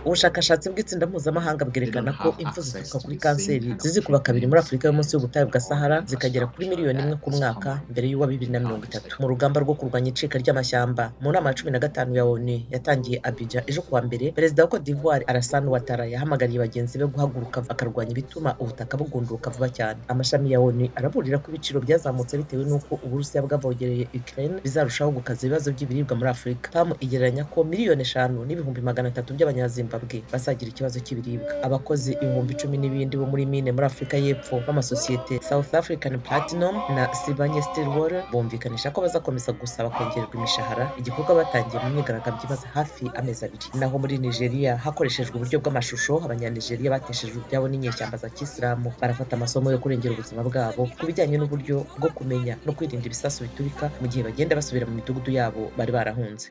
Ubushakashatsi bw'itsinda mpuzamahanga bwerekana ko impfu zituruka kuri kanseri zizikuba kabiri muri Afurika yo munsi y'ubutayu bwa Sahara, zikagera kuri 1 miliyoni ku mwaka mbere y'uwa 2030. Mu rugamba rwo kurwanya icika ry'amashyamba, mu nama ya 15 ya ONU yatangiye Abidjan ejo kuwa mbere, Perezida wa Cote d'Ivoire Alassane Ouattara yahamagariye bagenzi be guhaguruka bakarwanya ibituma ubutaka bugunduka vuba cyane. Amashami ya ONU araburira ko ibiciro byazamutse bitewe n'uko Uburusiya bwavogereye Ukraine bizarushaho gukaza ibibazo by'ibiribwa muri Afurika. PAM igereranya ko 5,300,000 by'Abanyazimbabwe bazagira ikibazo cy'ibiribwa. Abakozi 10,000 n'ibindi bo muri mine muri Afurika y'Epfo b'amasosiyete South African Platinum na Sibanye Stillwater bumvikanisha ko bazakomeza gusaba kongererwa imishahara, igikorwa batangiye mu myigaragambyo imaze hafi amezi 2. Naho muri Nigeria, hakoreshejwe uburyo bw'amashusho, Abanyanigeriya bateshejwe ibyabo n'inyeshyamba za kisilamu barafata amasomo yo kurengera ubuzima bwabo ku bijyanye n'uburyo bwo kumenya no kwirinda ibisasu biturika mu gihe bagenda basubira mu midugudu yabo bari barahunze.